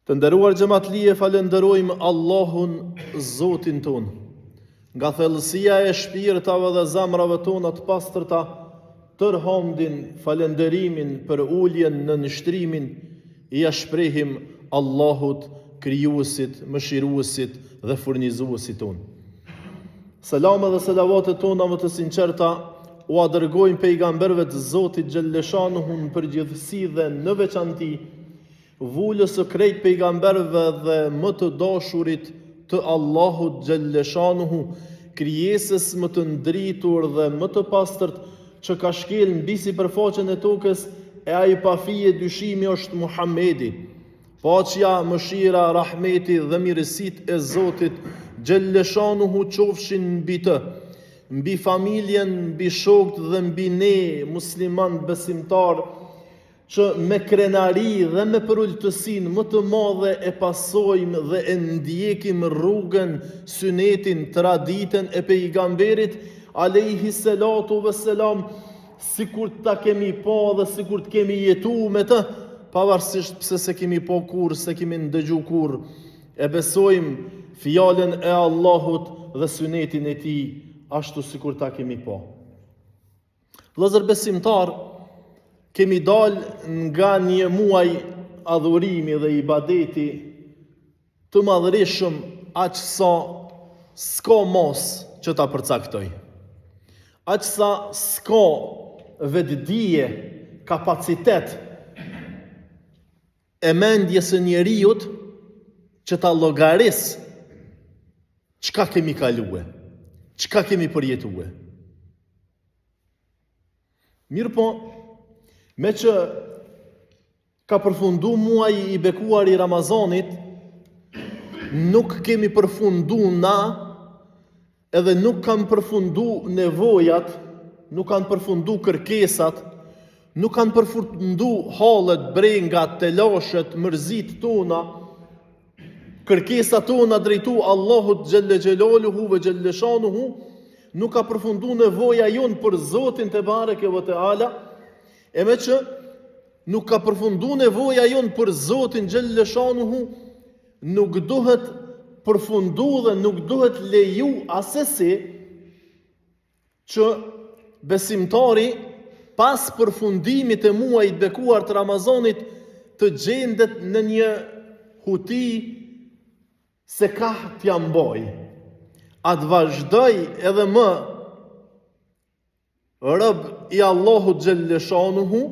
Të nderuar xhematli e falënderojmë Allahun Zotin tonë. Nga thellësia e shpirtave dhe zemrave tona të pastërta, tërë hamdin, falënderimin, përuljen, nënshtrimin, ia shprehim Allahut, Krijuesit, Mëshiruesit dhe Furnizuesit tonë. Selame dhe selavatet tona më të sinqerta ua dërgojmë pejgamberëve të Zotit xhelleshanuhu në përgjithësi dhe në veçanti, Vulës së krejt pejgamberëve dhe më të dashurit të Allahut xhelleshanuhu, krijesës më të ndritur dhe më të pastërt që ka shkel mbi sipërfaqen e tokës e ai pa fije dyshimi është Muhammedi. Paqja, mëshira, rahmeti dhe mirësitë e Zotit xhelleshanuhu qofshin mbi të, mbi familjen, mbi shokët dhe mbi ne muslimanë besimtarë që me krenari dhe me përultësinë më të madhe e pasojmë dhe e ndjekim rrugën, synetin, traditën e Pejgamberit, alejhi selatu ve selam, sikur ta kemi pa dhe sikur të kemi jetu me të, pavarësisht pse s'e kemi pa kurrë, s'e kemi ndëgju kurrë, e besojmë fjalën e Allahut dhe synetin e tij, ashtu sikur ta kemi pa. Vëllezër besimtarë, kemi dalë nga një muaj adhurimi dhe ibadeti të madhërishëm aq sa s'ka masë që ta përcaktoj. Aq sa s'ka vetëdije, kapacitet e mendjes së njeriut që ta llogarisë çka kemi kalue, çka kemi përjetue. Mirëpo, meqë ka përfundu muaji i bekuar i Ramazanit, nuk kemi përfundu na, edhe nuk kanë përfundu nevojat, nuk kanë përfundu kërkesat, nuk kanë përfundu hallet, brengat, telashet, mërzitë tona, Kërkesat tona drejtu Allahut xhelle xhelaluhu ve xhelle shanuhu nuk ka përfundu nevoja jonë për Zotin tebareke ve teala, e meqë nuk ka përfundu nevoja jonë për Zotin xhelle shanuhu, nuk duhet përfundu dhe nuk duhet leju asesi që besimtari pas përfundimit të muajit bekuar të Ramazanit të gjendet në një huti se kah t'ja mbaj. A të vazhdoj edhe më rob i Allahut xhelle shanuhu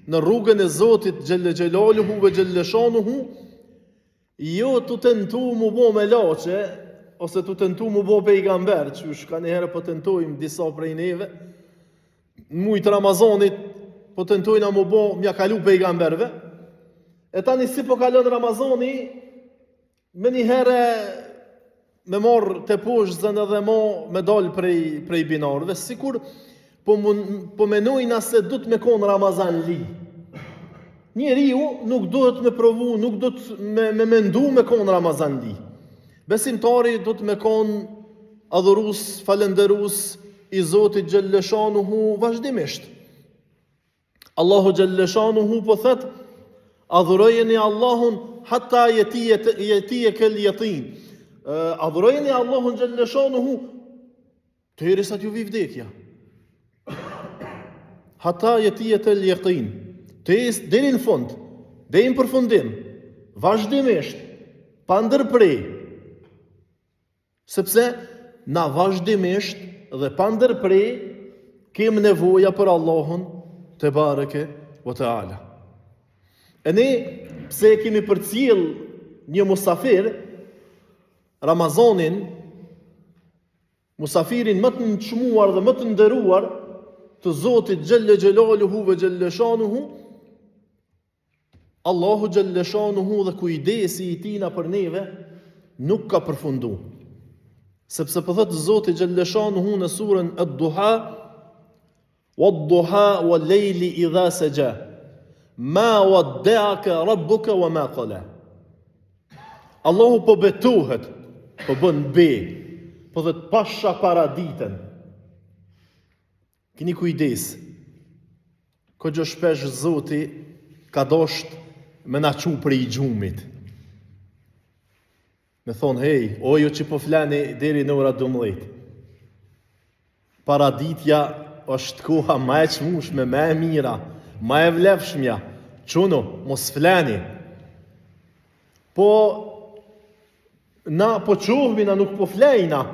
në rrugën e Zotit xhelle xhelaluhu ve xhelle shanuhu Jo tu tentu m'u bo melaqe, ose tu tentu m'u bo pejgamber, qysh kanjëherë po tentojmë disa prej neve, në muj të Ramazanit, po tentojna m'u bo, m'ja kalu pejgamberve, e tani si po kalon Ramazani, menjëherë me marrë teposhtëzën edhe mo me dalë prej, prej binarëve, sikur po, mun, po menojna se duhet me konë Ramazanli. Njeriu nuk duhet me provu, nuk duhet me, me mendu me konë Ramazanli. Besimtari duhet me konë adhurus, falënderus, i Zotit xhelleshanuhu vazhdimisht. Allahu xhelleshanuhu po thot adhurojeni Allahun hatta jetijekel jekin. Adhurojeni Allahun xhelleshanuhu derisa t'ju vi vdekja. Hatta jetijekel jekin. Deri në fund, deri në përfundim, vazhdimisht, pa ndërpre, Sepse na vazhdimisht dhe pa ndërpre kem nevoja për Allahun tebareke ve teala. E ne pse e kemi përcjell një musafir Ramazanin musafirin më të çmuar dhe më të nderuar të Zotit xhelle xhelaluhu ve xhelle shanuhu Allahu xhelleshanuhu dhe kujdesi i tina për neve nuk ka përfundu. Sepse po thotë Zoti xhelleshanuhu në surën Ad-Duha, "Wad-duha wal-layli idha saja, ma wadda'aka rabbuka wa ma qala." Allahu po betohet, po bën be, po thotë pasha paraditen. Kini kujdes. Koxha shpesh Zoti ka dosht me na çu prej gjumit. Me thonë, hej, o ju që po fleni deri në ora 12. Paraditja është koha ma e çmushme, ma e mira, ma e vlefshmja. Çunu, mos fleni. Po, na po çohmi, na nuk po flejna.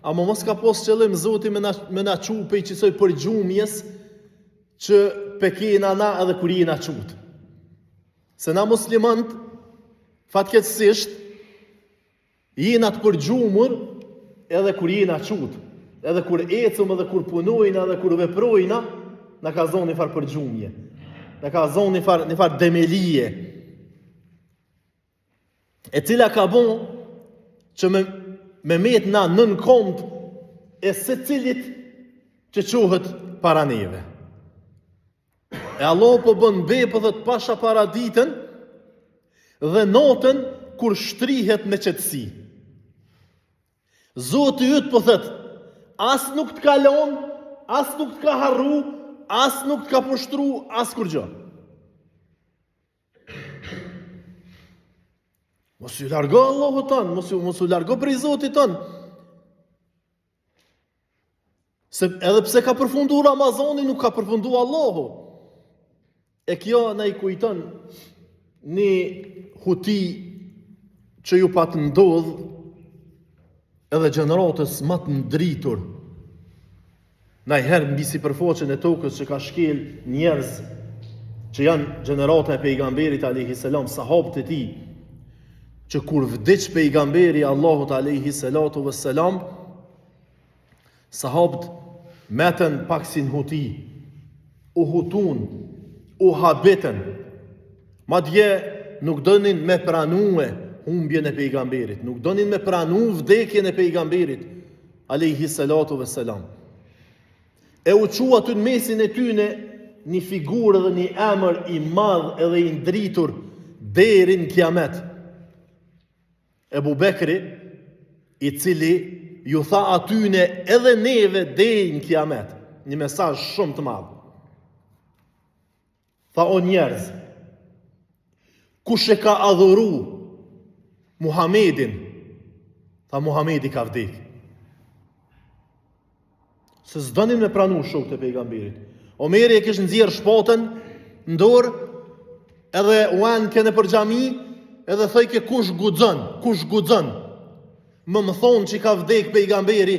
Ama mos ka pos qëllim Zoti me na, me na çu pej qësoj përgjumjes që pe kena na edhe kur jena çutë. Se na muslimant, fatkeqësisht, jena të përgjumur edhe kur jena çutë, edhe kur ecëm, edhe kur punojna, edhe kur veprojna, na ka zonë një farë përgjumje, na ka zonë një farë, një farë demelije, e cila ka bo që me, me met na nën komt e secilit që çohet para neve. E Allahu po bën be po thot pasha paraditen dhe natën kur shtrihet me qetësi. Zoti yt po thot, as nuk të ka lon, as nuk të ka harru, as nuk të ka poshtru, as kurgjë. Mos ju largo Allahut tonë, mos ju mos u largo prej Zotit tonë. Se edhe pse ka përfundu Ramazani, nuk ka përfundu Allahu. E kjo na i kujton një huti që ju pat ndodh edhe gjeneratës ma të ndritur. Najherë mbi sipërfaqen e tokës që ka shkel njerëz që janë gjenerata e pejgamberit alayhi salam, sahabët e tij, që kur vdiq pejgamberi Allahut alayhi salatu vesselam, sahabët metën pak si në huti, u hutun, u habitën, madje nuk donin me pranue humbjen e pejgamberit, nuk donin me pranu vdekjen e pejgamberit, alejhi salatu ve selam. E u çu aty në mesin e tyne një figurë dhe një emër i madh edhe i ndritur deri në kiamet. Ebu Bekri, i cili ju tha atyne edhe neve deri në kiamet, një mesazh shumë të madh. Tha o njerëz, kush e ka adhuru Muhamedin? Tha Muhamedi ka vdek. Se s'donin me pranu shokët e pejgamberit. Omeri e kish nxjerr shpatën në dorë, edhe u endke nëpër xhami, edhe thojke kush guxon, kush guxon. Me më thonë që ka vdek pejgamberi,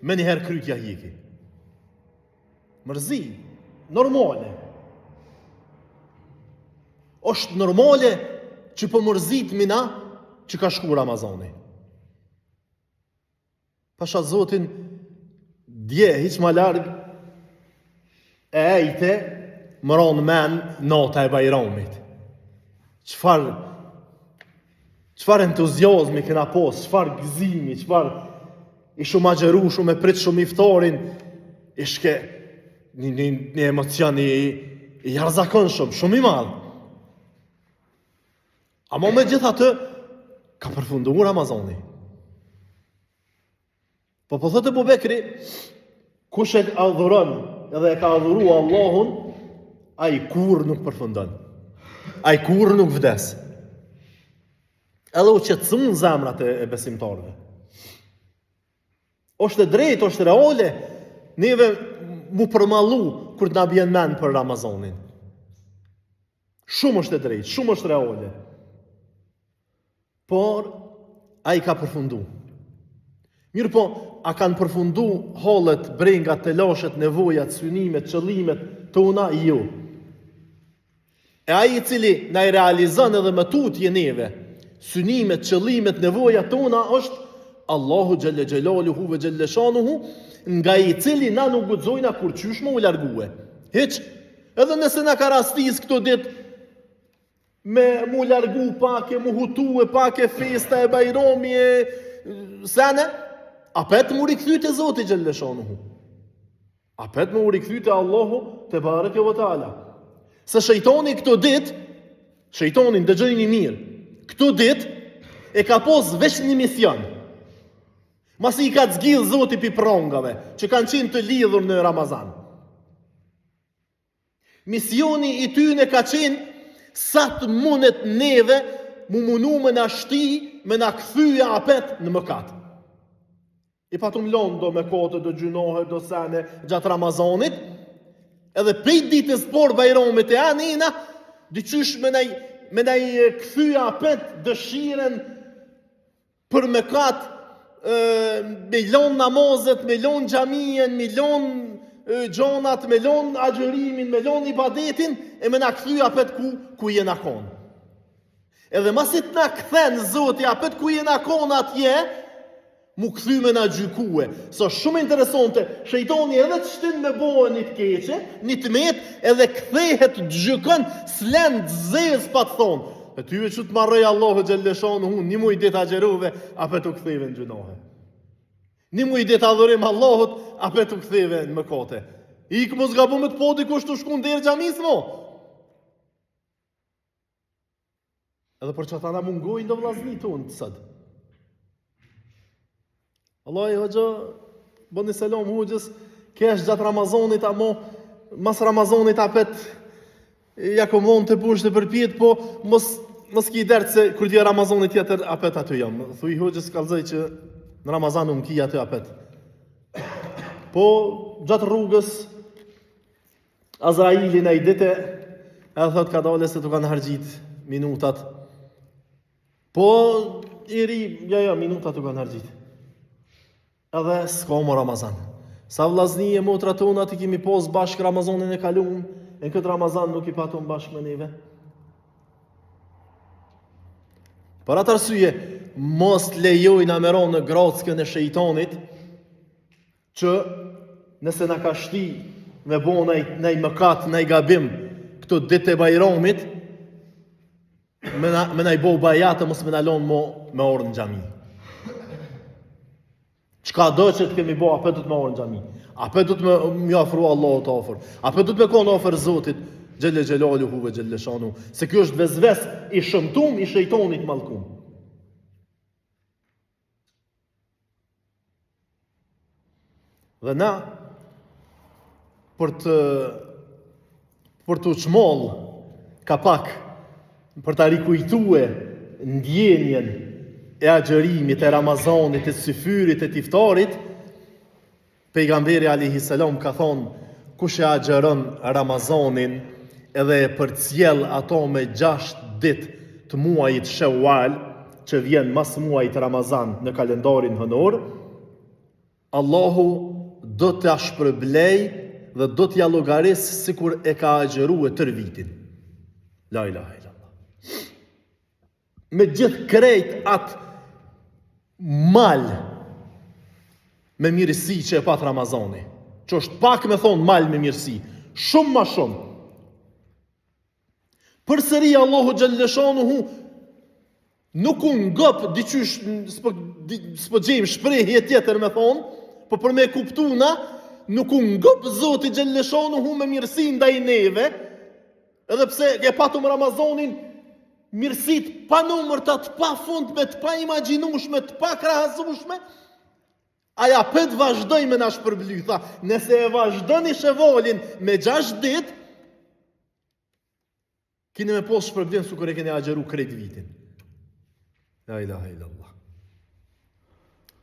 menjëherë kryt ja hjeki. Mërzi, normale. Është normale që po mërzitmi na që ka shku Ramazani. Pasha Zotin, dje, hiç ma larg, e ejte, më ra në men nata e Bajramit. Çfarë, çfarë entuziazmi kena pos, çfarë gëzimi, çfarë Ishum agjëru shumë e pritshum iftarin, ishke një, një, një emocion i, i jashtëzakonshëm, shumë i madh. Ama megjithatë, ka përfundu Ramazani. Po po thotë Ebu Bekri, kush e adhuron edhe e ka adhuru Allahun, ai kurrë nuk përfundon. Ai kurrë nuk vdes. Edhe u qetësun zemrat e, e besimtarëve. Është e drejtë, është reale, neve m'u përmallu kur të na bjen men për Ramazanin. Shumë është e drejtë, shumë është reale. Por, ai ka përfundu. Mirëpo, a kanë përfundu hallet, brengat, telashet, nevojat, synimet, qëllimet tona? Jo. E ai i cili na i realizon edhe më tutje neve, synimet, qëllimet, nevojat tona është Allahu xhelle xhelaluhu ve xhelle shanuhu, nga i cili na nuk guxojna kurqysh me u largue. Hiç, edhe nëse na ka rastis këto ditë me mu largu pak e mu hutu e pak e festa e bajromi e sene, apet m'u rikthy te Zoti xhelle shanuhu. Apet me u rikthy te Allahu tebareke ve teala. Se shejtani këto ditë, shejtani ndëgjojni mirë, këto ditë e ka pos veç një mision. Masi i ka zgjidh Zoti pi prangave, që kanë qenë të lidhur në Ramazan. Misioni i tyne ka qenë sa të mundet neve mu munu me na shti, me na kthy apet në mëkat. I patëm lonë do mëkate, do gjynohe, do sene gjatë Ramazanit, edhe pej ditës parë bajramit e anina, diqysh me na, me na kthy apet dëshirën për mëkat, me lonë namazet, me lonë xhaminë, me lonë gjonat, me lonë agjërimin, me lonë ibadetin, e me na kthy apet ku, ku jena konë. Edhe masi të na kthen Zoti apet ku jena konë atje, mu kthy me na gjykue. Se është shumë interesante, shejtoni edhe të shtin me bo një të keqe, një të metë, edhe kthehet të gjykon, s'len të zezë pa të thonë. E tyve që të marroj Allahu xhelleshanuhu, një muj ditë agjërove, apet u ktheve në gjynohe. Një muj ditë adhurim Allahut, apet u ktheve në mëkate. Ik mos gabo me të po dikush tu shku n'derë xhamisë mo. Edhe për qata na mungojnë do vllazni tonë të sot. Allahi hoxhë, bëni selam hoxhës, kesh gjatë Ramazanit, amo, mas Ramazanit apet, ja kom dhonë teposhtë e përpjetë, po mos, mos ki dert se kur t'vjen Ramazani tjetër, apet aty jam. Thuj hoxhës kallzoj që në Ramazan unë ki aty apet. Po, gjatë rrugës, Azraili naj ditë, edhe thot kadale se t'u kanë harxhit minutat. Po, i ri, ja, ja, minutat t'u kanë harxhit. Edhe s'ka mo Ramazan. Sa vllazni e motra tona t'i kemi pos bashkë Ramazanin e kalum, e në këtë Ramazan nuk i patëm bashkë me neve. Për atë arsye, mos të lejojna me ra në grackën e shejtanit, Që nëse na ka shti me bo naj, naj mëkat, naj gabim këto ditë e bajramit, me na, me na i bo bajat e mos me na lonë mo me ardhë në xhami. Çka do që të kemi bo, apet duhet me ardhë në xhami. Apet duhet me m'ju afru Allahut afër. Apet duhet me konë afër Zotit, xhelle xhelaluhu ve xhelle shanuhu. Se kjo është vesves i shëmtum i shejtonit mallkum. Dhe na, për të për t'u çmoll ka pak për ta rikujtue ndjenjën e agjërimit e Ramazanit, e syfyrit e t'iftarit, Pejgamberi alejhi selam ka thonë, kush e agjëron Ramazanin edhe e përcjell ato me gjashtë ditë të muajit Shewwal, që vjen mas muajit Ramazan në kalendarin hënor, Allahu do t'ia shpërblejë dhe do t'ia llogarisë sikur e ka agjërue tërë vitin. La ilaha illallah. Me gjithë krejt atë mal me mirësi që e pat Ramazani, që është pak me thonë mal me mirësi, shumë ma shumë. Përsëri Allahu xhelleshanuhu nuk u ngop diqysh s'po s'po gjejmë shprehje tjetër me thonë, po për me kuptu na nuk u ngop Zoti xhelleshanuhu me mirësi ndaj neve, Edhe pse e patëm Ramazanin, mirësi të panumërta, të pafundme, të paimagjinueshme, të pakrahasueshme, ai apet vazhdoi me na shpërbly, tha, nëse e vazhdoni shevalin me 6 ditë, kini me pos shpërblim sikur e keni agjëru krejt vitin. La ilaha illallah.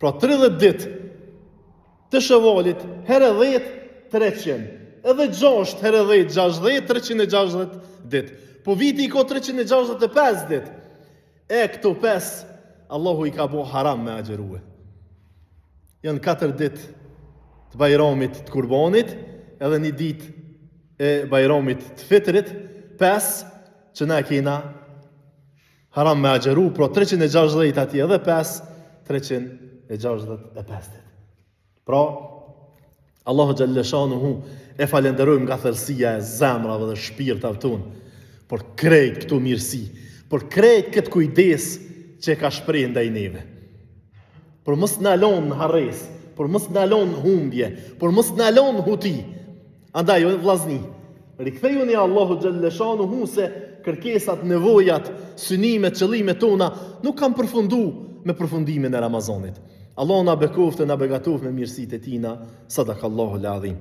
Pra 30 ditë të shevalit, herë 10, 300. Edhe 6 herë 10, 60, 360 ditë. Po viti i ka 365 ditë. E këto 5, Allahu i ka bo haram me agjërue. Janë 4 ditë të bajramit të kurbanit, edhe një ditë e bajramit të fitrit, 5 që na e kena Haram me agjëru, pra 360 atje edhe 5, 365 ditë. Pra, Allahu xhelleshanuhu e falenderojmë nga thellësia e zemrave dhe shpirtave tonë për krejt këto mirësi, për krejt këtë kujdes që e ka shpreh ndaj neve. Për mos na lon në harresë, për mos na lon në humbje, për mos na lon në huti. Andaj, o vllazni, rikthejuni Allahut xhelleshanuhu se kërkesat, nevojat, synimet, qëllimet tona nuk kanë përfundu me përfundimin e Ramazanit. Allahu na bekoftë e na begatoftë me mirësitë e tina, sadakallahu l'adhim.